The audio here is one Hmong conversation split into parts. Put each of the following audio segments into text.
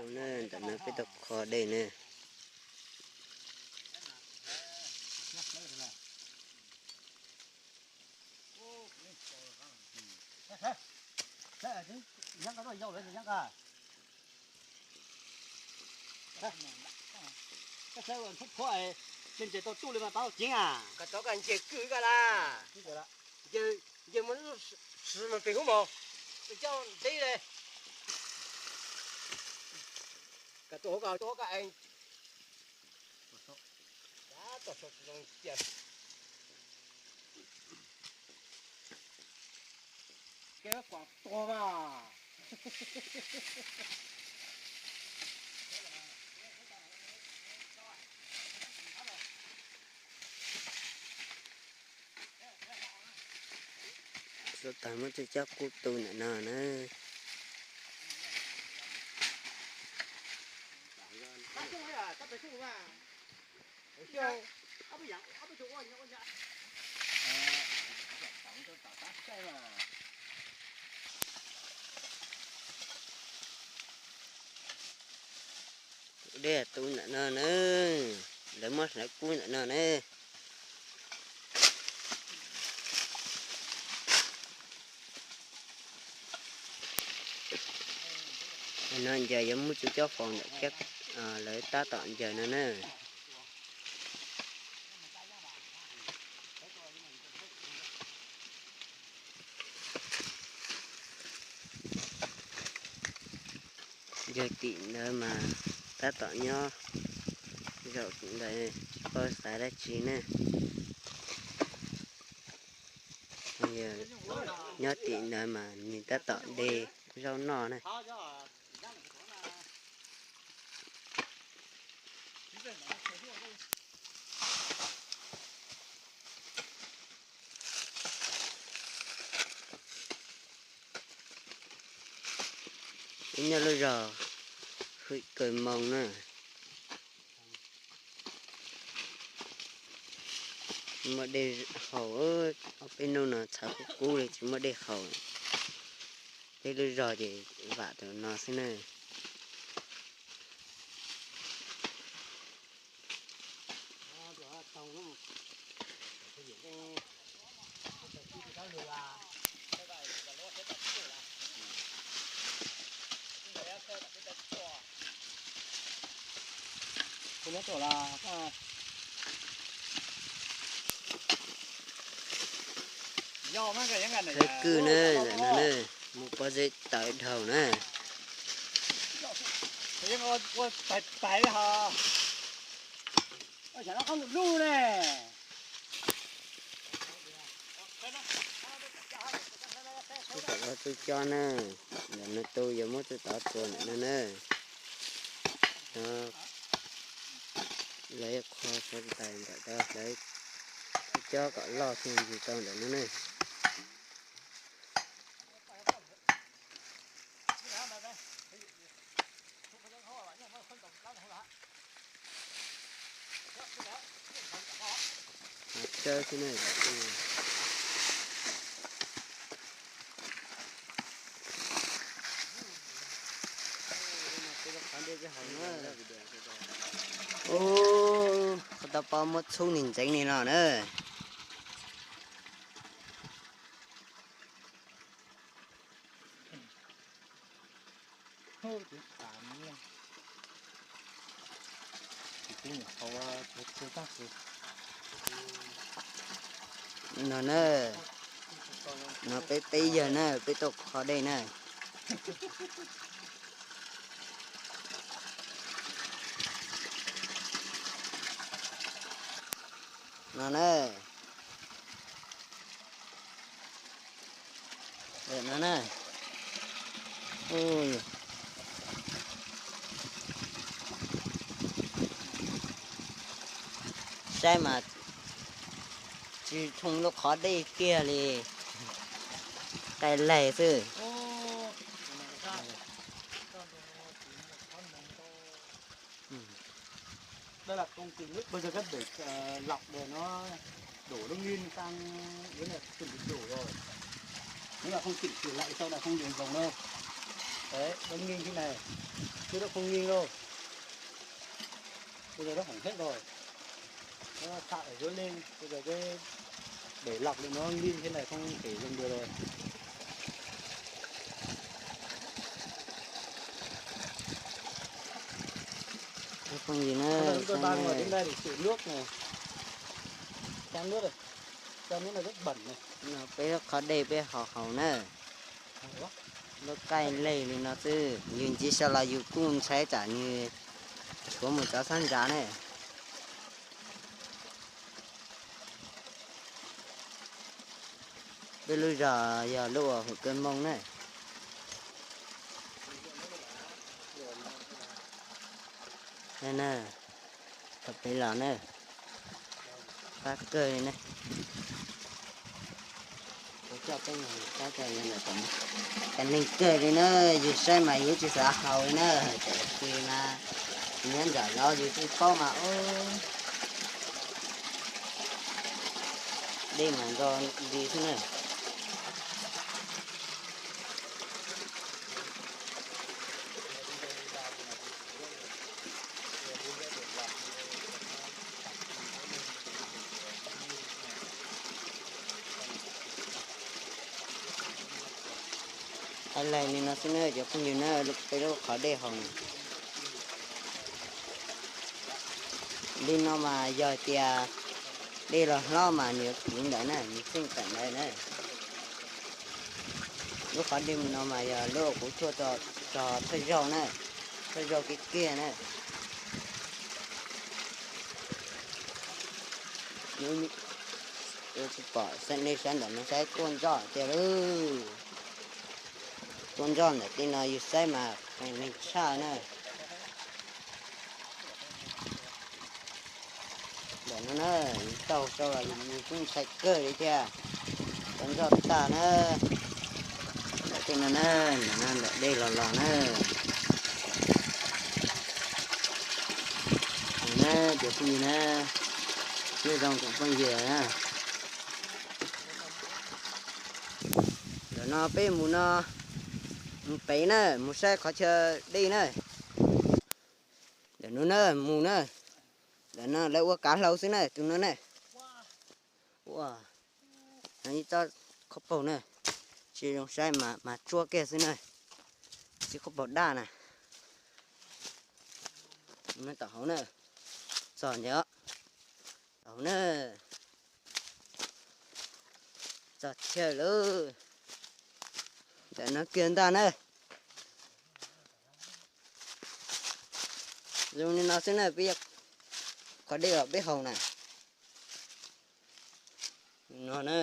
Ntawm no peb tau kho dej na. Koj tov koj nce kwj koj la. Nce mus lub sw mas pem hub mos, coj ntev le. Koj tuaj hauv koj, tuaj hauv koj es. Tab tom sau tsis zoo cia. Kev kuam tuag mas. Suav tag muab cov cob kub tu ntawm no na. Dej tu ntawm no na, lawv muab hlawv kub ntawm no na. No ncaws yuav muab cov cob faus ntawm kiab, lawv tab tom ncaws no na. Yog tim ntawd mas tab tom nyob zaum tim ntawd, tsis paub xav dab tsi ne. Nyob tim ntawd mas nws tab tom de zaub noj ne. Peb nyob lub zos Hwm Kaws Moos na. Tsis muaj dej haus, ob peb hnub no txhav kub kub li tsis muaj dej haus. Peb lub zos ces vam tus no xwb na. Thawj kwj na, ntawm no na, mus pov zeb tawv dhau na. Tus tom los tus cob na, ntawm no tus yuav muab tus tod tua ntawm no na. Lawv qhov xav tais ntawm tod lawv cob kom loj thiaj ntsis tau ntawm no ne. Tsawb xwb ne. Ub, qhov tau pob muab txhub nig ntxeev li no na. No na, no peb peb yawg na, peb tuaj kho dej na. No na. No na. Saib mas tsis thooj lub qhov dej kiag li, qai laig xwb. Đây là công trình nước bây giờ các để lọc để nó đổ nước ngin sang, với là chuẩn bị đổ rồi. Nếu mà không chỉnh sửa lại sau này không được dùng đâu. Đấy, nó nghiêng thế này. Ces lub khoom nqi los, ces lub khoom hej los, nó xav ở dưới lên, bây giờ cái để lọc đi nó lên thế này không thể dùng được rồi. Lub khoom nqi nó Nó đang đi tôi đang ngồi ra đây để chịu nước này. Chán nước rồi. Chán nước này rất bẩn này. No peb lub qhov dej peb haus haus na. Lub caij lej li no xwb, yus ntsiv sawv los yus kuj ntshai tsam nws tshuav mus tov sab ntsa ne. Peb lub zos yog lub uas hu Kawg Moo na. Thaum pem los na, qab kawg li na. Cov neeg kawg li na, yus saib mas yus tsis xav haus li na, tam sis mas nyob nram zos yus tsis paub mas ub, dej mas nto nti xwb na. Hais li no xwb na cov phooj ywg na, peb lub qhov dej haus na. Li no mas yog tias dej los hlob mas nws yuav khwv ntawd na, nws txheej tawm ntawd na. Lub qhov dej no mas yog lub kuv thuaj tso thawj zaug na, thawj zaug kiag kiag na. Kuv pom nej saib ntawm no saib tuaj nroj tiag lauj. Tuaj nroj ntawm tej no yus saib mas qee neeg tshaj na. Ntawm no na, yus taug sab los yus kuj ntshai kawg li thiab. Tuaj nroj tag na. Ntawm tej no na, ntawm no ntawm dej los los na. Na cov phooj ywg na, nyob zoo cov phooj ywg na. Ntawm no peb mus no, mus pem na, mus saib qhov chaw dej na. Ntawm no na, mus na. Ntawm no lawv ua kav hlau xwb na, tus no na. Ua, no ib tsob khaub paug na, tsis zoo saib mas tsuab kiag xwb na. Tsob khaub paug daj na. Tom hauv na, txog ntawd, tom hauv na, txog chaw lawm. Ntawm no kiag ntag na. Zoo li no xwb na, peb, qhov dej uas peb haus na. No na.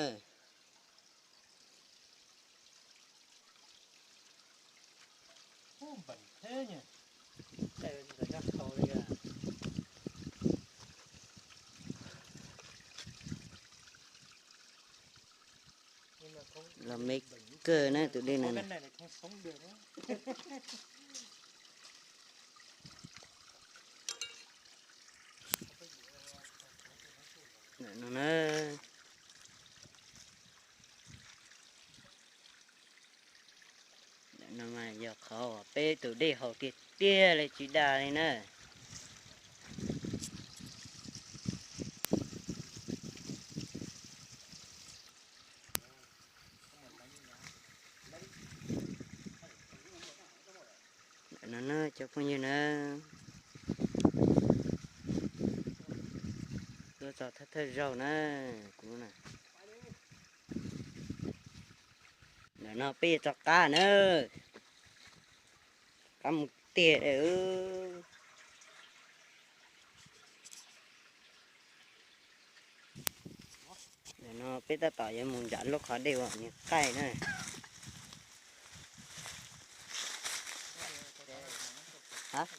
Los me kawg na tus dej no na. Ntawm no na. Ntawm no mas yog qhov uas peb tus dej haus tiag tiag li tsis dag li na. Ntawm no na cov phooj ywg na, tuaj txog thawj thawj zaug na, kuv na. Ntawm no peb yuav rov qab na, qab mus tiag. Ntawm no peb tab tom yuav mus nram lub qhov dej uas nws qaij na. Hab,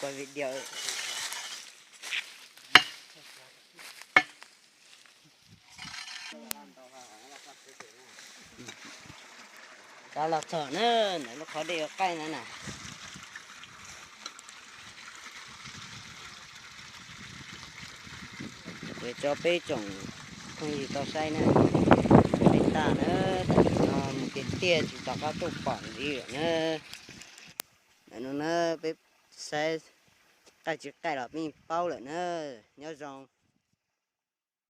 kuv video. Rov los txog na, ntawm lub qhov dej uas qaij ntawd na. Kuv tso peb tsoom phooj ywg tau saib na, dej tag na, tam sim no mus tiag tiag tsis rov qab tuaj pom ntxiv lawm na. Peb saib qaij tsis qaij los peb yeej paub lawm na. Nyob zoo.